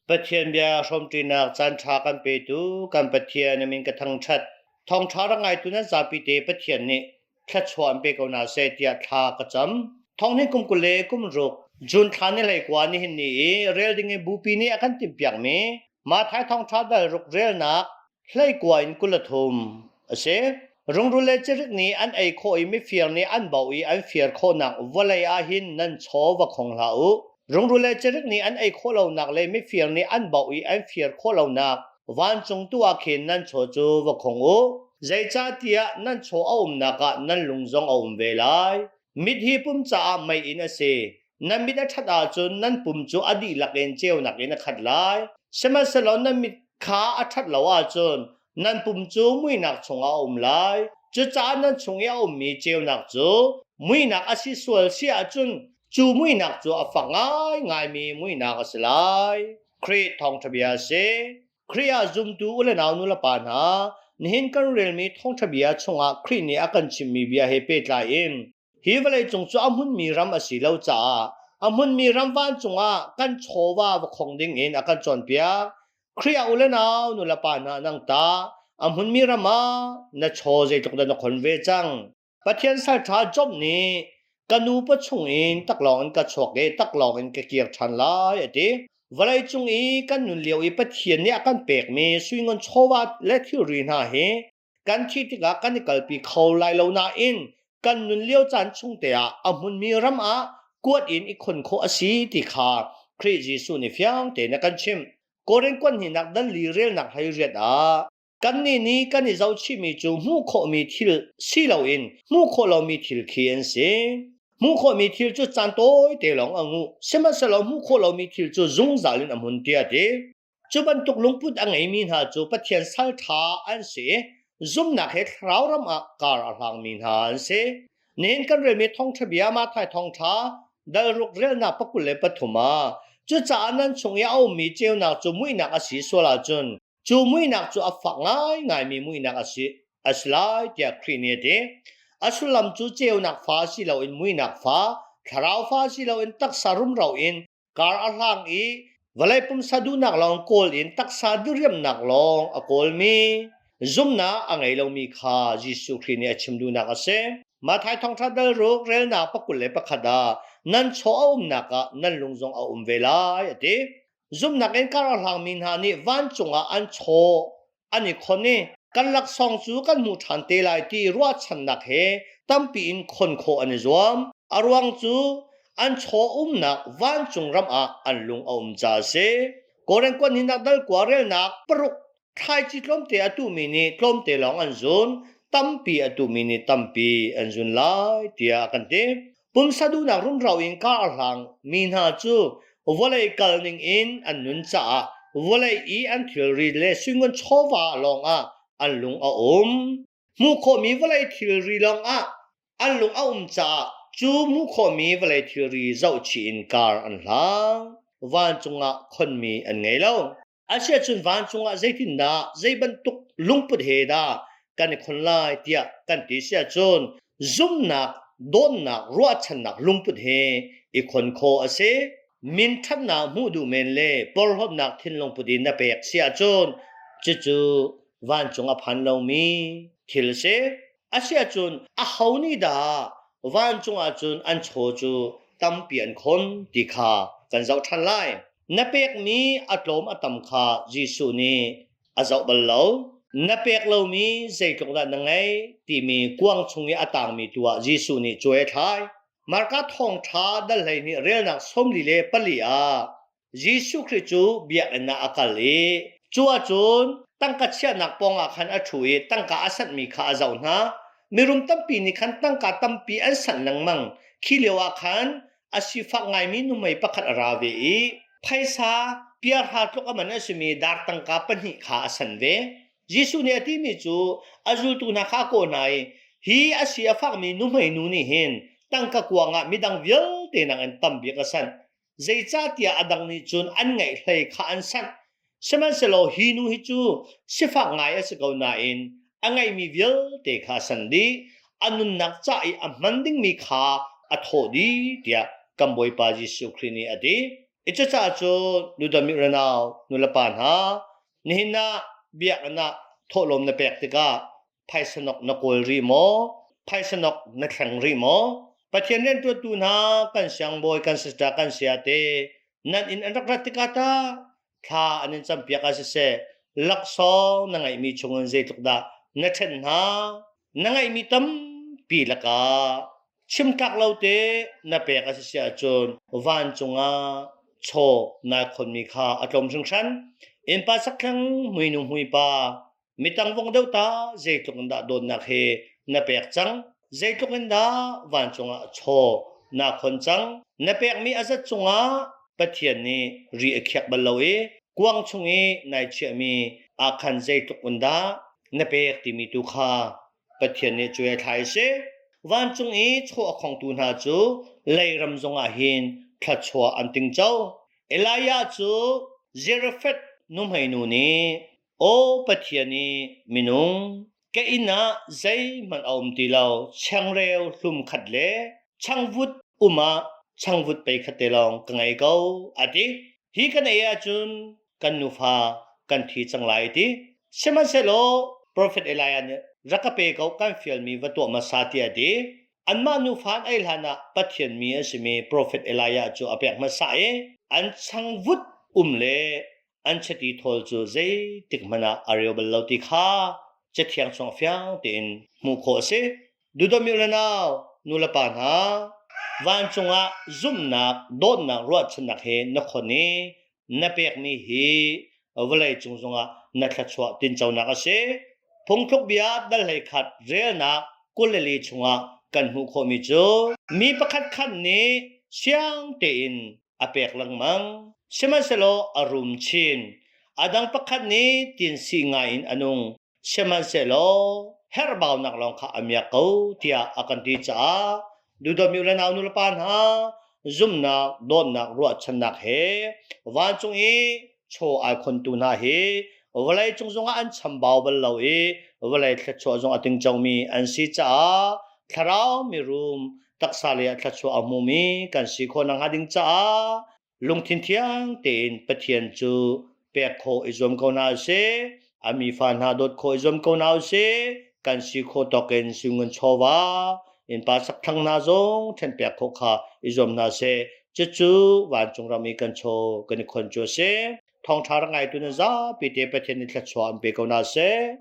Pathian bia hrawmṭinak caanṭha kan petu kan Pathian a min ka thangṭhat. Thawngṭha rak ngaitu nan zapi te Pathian nih thluachuah an pe ko hna seh tiah thla ka cam. Thonghnih kum 26 June thla ni 19 nihin ni i rel ding i bupi nih a kan timhpiakmi Matthai thawngṭha dal ruk relnak 19 in 23 a si. Rungrul le cirik nih an ei khawh i mifir nih an bauh i an fir khawhnak vawlei ah hin nan chaw va khong hlah u. Rungrul le cirik nih an ei khawh lonak le mifir nih an bauh i an fir khawh lonak vancung tu ah khin nan chaw cu va khong u. Zeicahtiah nan chaw a umnak ah nan lung zong a um ve lai. Mit hi pum caah meiinn a si. Nan mit a ṭhat ahcun nan pum cu a dihlak in ceunak in a khat lai. Sihmanhsehlaw nan mit kha a ṭhat lo ahcun nan pum cu muihnak chungah a um lai. Cucaah nan chung i a ummi ceunak cu muihnak a si sual si ahcun cu muihnak cu a fak ngaingaimi muihnak a si lai. Khrih thawngṭha bia a si. Khrih ah zumtu u le nau nu le pa hna, nihin kan relmi thawngṭha bia chungah Khrih nih a kan chimmi bia he pehtlai in hi vawleicung cu a hmunmi ram a si lo caah a hmunmi ram vancung ah kan chawva va khong ding in a kan cawnpiak. Khrih ah u le nau nu le pa hna nang ta a hmunmi ram ah na chaw zeitluk dah na khon ve cang? Pathian salṭha Job nih ka nu pawchung in taklawng in ka chuak i taklawng in ka kir ṭhan lai a ti. Vawleicung i kan nun lio i Pathian nih a kan pekmi suingun chawva le thilri hna hi kan thih tikah kan i kalpi kho lai lo nain kan nun lio caan chung te ah a hmunmi ram ah kuat in i khon khawh a si ti kha Khrih Jesuh nih fiang tein a kan chimh. Korin kuan hnihnak dal li relnak 18 ah Kannih nih kan i zohchihmi cu hmuh khawhmi thil si loin hmuh khawh lomi thil khi an si. Hmuh khawhmi thil cu caan tawite lawng a nguh, sihmanhsehlaw hmuh khawh lomi thil cu zungzal in a hmun tiah a ti. Cu bantuk lungput a ngeimi hna cu Pathian sal ṭha an si i zumhnak he thlarau ram ah kar a hlangmi hna an si. Nihin kan relmi thawngṭha bia Matthai thawngṭha dal ruk relnak 23 ah cucaah nan chung i a ummi ceunak cu muihnak a si sual ahcun Cu muihnak cu a fak ngaingaimi muihnak a si, a si lai tiah Khrih nih a ti. A sullam cu ceunak fa si loin muihnak fa, thlarau fa si loin taksa rumro in kar a hlang i vawlei pumsa duhnak lawng kawl in taksa diriamnak lawng a kawlmi zumnak a ngei lomi kha Jesuh Khrih nih a chim duhnak a si. Matthai thawngṭha dal ruk relnak 21 ah nan chaw a umnak ah nan lung zong a um ve lai a ti. Zumhnak in kar a hlangmi hna nih vancung ah an chaw an i khon i kan laksawng cu kan hmuh ṭhan te lai ti ruahchannak he tampi in khon khawh an i zuam. A ruang cu an chaw umnak vancung ram ah an lung a um caah a si. Koren kuan hinak dal kua relnak paruk Thlaici tlawmte a tuhmi nih tlawmte lawng an zun, tampi a tuhmi nih tampi an zun lai tiah a kan ti. Pumsa duhnak rumro in kar a hlang mi hna cu vawlei kal ning in an nun caah vawlei i an thilri le suingun chawva lawngah an lung a um. Hmuh khawhmi vawlei thilri lawngah an lung a um caah cu hmuh khawhmi vawlei thilri zohchih in kar an hlang. Vancung ah khonmi an ngei lo. Asiahcun vancung ah zeitindah zei bantuk lungput he dah kan i khon lai tiah kan ti si ahcun zumhnak, dawtnak, ruahchannak lungput he i khon khawh a si. Min ṭhatnak hmuh duh men le porhlawtnak thinlung put in na pek si ahcun cucu vancung a phan lomi thil a si. Asiahcun aho nih dah vancung ahcun an chaw cu tampi an khon ti kha kan zoh ṭhan lai. Na pekmi a tlawm a tam kha Jesuh nih a zoh bal lo. Na pek lomi zeitluk dah na ngeih timi kuang chung i a tangmi tu ah Jesuh nih cuai a thlai. Marka thawngṭha dal 12 relnak 44 ah Jesuh Khrih cu biakinn ah a kal i cu ahcun tangka chiahnak pawngah khan a ṭhu i tangka a sanhmi kha a zoh hna. Mirum tampi nih khan tangka tampi an sanh lengmang. Khi lio ah khan a sifak ngaimi nuhmei pakhat a ra ve i phaisa piarha tluk a man a simi dar tangka pahnih kha a san ve. Jesuh nih a timi cu a zultu hna kha a kawh hna i hi a si a fakmi nuhmei nu nih hin tangka kuang ah midang vialte nakin tam bik a sanh. Zeicahtiah a dang nih cun an ngeih hlei kha an sanh. Sihmanhsehlaw hi nu hi cu sifak ngai a si ko nain a ngeihmi vialte kha a san dih. A nunnak ca i a hman dingmi kha a thawh dih tiah kan Bawipa Jesuh Khrih nih a ti. I cucaah cun nudawmi unau nulepa hna, nihin ah biakinn ah thawhlawm na pek tikah phaisanok na kawl rih maw? Phaisanok na thleng rih maw? Pathian rianṭuantu hna kan siangbawi, kan sister, kan sayate nan inn an rak rat tikah tah thla an in campiak ah siseh, laksawng na ngeihmi chungin zeitluk dah na ṭhen hna? Na ngeihmi tampi lakah chimtlak lo te na pek a si si ahcun vancung ah chaw nai khonmi kha a tlawm hringhran. Innpa sakthlang hmuinu hmuipa mitang vong deuh ta zeitluk in dah dawtnak he na pek cang? Zeitluk in dah vancung ah chaw na khon cang? Na pekmi a zat cungah Pathian nih ri a khiak bal lo i kuang chung i nai chiahmi ah khan zeitluk in dah na pek timi tu kha Pathian nih cuai a thlai a si. Vancung i chaw a khongtu hna cu leiram zongah hin thluachuah an tingco. Elijah cu Zarephath nuhmeinu nih, Aw Pathian i minung, ka inn ah zeihmanh a um ti lo, changreu hlum khat le changvut um ah changvut pei khat te lawng ka ngei ko, a ti. Hi kan ei ahcun kan nufa kan thi cang lai ti. Sihmanhsehlaw profet Elijah nih rak ka pe ko kan fialmi va tuah hmasa tiah a ti. Anmah nufa an ei hlan ah Pathian mi an simi profet Elijah cu a pek hmasa i an changvut um le an chiti thawl cu zeitik hmanh ah a reu bal lo ti kha Cathiang chung fiang tein hmuh khawh a si. Duhdawmi u le nau, nu le pa hna, vancung ah zumhnak, dawtnak, ruahchannak he na khon i na pekmi hi vawlei cung zongah na thluachuah tinconak a si. Phungthluk bia dal 11 relnak 24 chungah kan hmuh khawhmi cu mi pakhat khat nih siang tein a pek lengmang. Sihmanhsehlaw a rum chin. A dang pakhat nih tinsi ngai in a nung. Sihmanhsehlaw herhbaunak lawng kha a miak ko tiah a kan ti caah duhdawmi u le nau nulepa hna zumhnak, dawtnak, ruahchannak he vancung i chaw ai khontu hna hi vawlei cung zongah an chambau bal lo i vawlei thluachuah zong a tingcomi an si caah thlarau mirum taksa lei ah thluachuah a hmumi kan si khawh nakhnga ding caah lungthin thiang tein Pathian cu pek khawh i zuam ko hna usih. A mi fa hna dawt khawh i zuam ko hna usih. Kan si khawh tawk in singun chawva innpa sakthlang hna zong ṭhenpiak khawh kha i zuam hna seh. Cucu vancung ram i kan chaw kan i khon cu a si. Thawngṭha rak ngaitu nan zapi te Pathian nih thluachuah an pe ko hna seh.